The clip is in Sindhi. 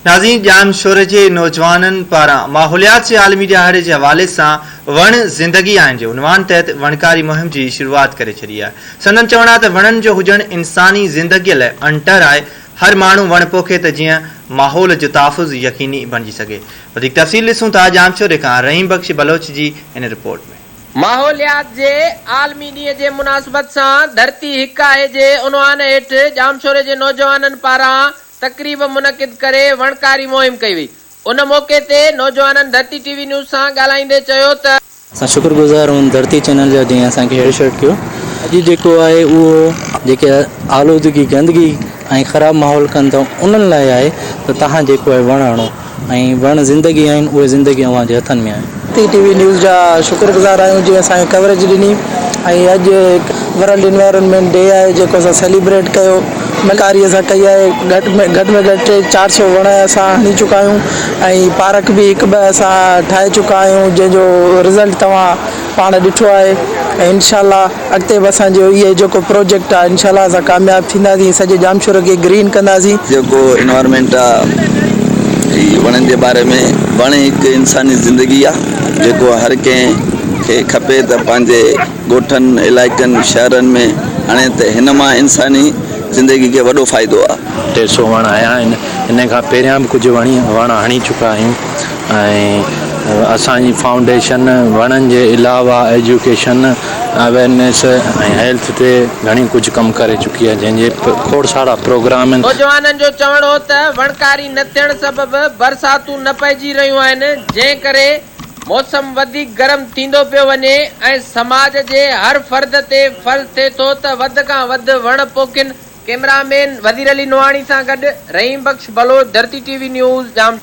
ناظرين ڄامشوري جي نوجوانن پاران ماحوليات جي عالمي ڏهاڙي جي حوالي سان وڻ زندگي آهن جي عنوان تحت وڻڪاري مهم جي شروعات ڪري ڇڏي آهي. سندن چوڻ آهي ته وڻن جو هجڻ انساني زندگي لاء اڻٽر آهي، هر ماڻهو وڻ پوکي ته جيئن ماحول جو تحفظ يقيني بڻجي سگهي. وڌيڪ تفصيل ڏسون ٿا ڄامشوري کان رحيم بخش بلوچ جي هن رپورٽ ۾. ماحوليات جي عالمي ڏينهن جي مناسبت سان ڌرتي هڪ آهي جي عنوان هيٺ ڄامشوري جي نوجوانن پاران تقريب منعقد ڪري وڻڪاري مهم ڪئي وئي. ان موقعي تي نوجوانن ڌرتي ٽي وي نيوز سان ڳالهائيندي چيو ته. اسان شڪر گذار آهيون ڌرتي چينل جا جنهن اسان کي هيڊ شرٽ ڪيو. اڄ جيڪو آهي اهو جيڪي آلودگي گندگي ۽ خراب ماحول ڪن ٿا انهن لاء آهي ته توهان جيڪو آهي وڻ هڻو ۽ وڻ زندگي آهن اهي زندگي اوهان جي هٿن ۾ آهن. ڌرتي ٽي وي نيوز جا شڪر گذار آهيون جنهن اسان کي ڪوريج ڏني ۽ اڄ ورلڊ انوائرنمينٽ ڊي آهي جيڪو اسان سيليبريٽ ڪيو ملڪاري اسان ڪئي آهي گهٽ ۾ گهٽ ۾ گهٽ ٽي 400 وڻ اسان هڻي چڪا آهيون ۽ پارڪ به هڪ ٻه اسان ٺاهي چڪا آهيون جنهن جو رزلٽ توهان پاڻ ڏٺو آهي ۽ انشاء الله اڳتي به اسان جو اهي جيڪو پروجيڪٽ آهي انشاء الله اسان ڪامياب ٿينداسين سڄي ڄامشورو کي گرين ڪنداسين. جيڪو انوائرمينٽ آ هي وڻن جي باري ۾ وڻ هڪ انساني زندگي آ جيڪو هر ڪنهن کي کپي ته پنهنجي ڳوٺن علائقن شهرن ۾ هڻي ته هن مان انساني زندگي کي وڏو فائدو آ. 300 وڻ هنيا آهن ان کان پهريان به ڪجهه وڻي وڻ هڻي چڪا آهيون ۽ اسان جي فائونڊيشن وڻن جي علاوه ايجوڪيشن اويرنيس ۽ هيلٿ تي گهڻي ڪجهه ڪم ڪري چڪي آهي جنهن جي کوڙ سارا پروگرام آهن. نوجوانن جو چوڻ هو ته وڻڪاري نه ٿيڻ سبب برساتون نه پئجي رهيون آهن جنهن ڪري موسم وڌيڪ گرم ٿيندو پيو وڃي ۽ سماج جي هر فرد تي فرض ٿئي ٿو ته وڌ کان وڌ وڻ پوکين، ڪئميرا مين وزير علي نوحاڻي سان گڏ Rahim Bakhsh Baloch, Dharti T V news, Jam.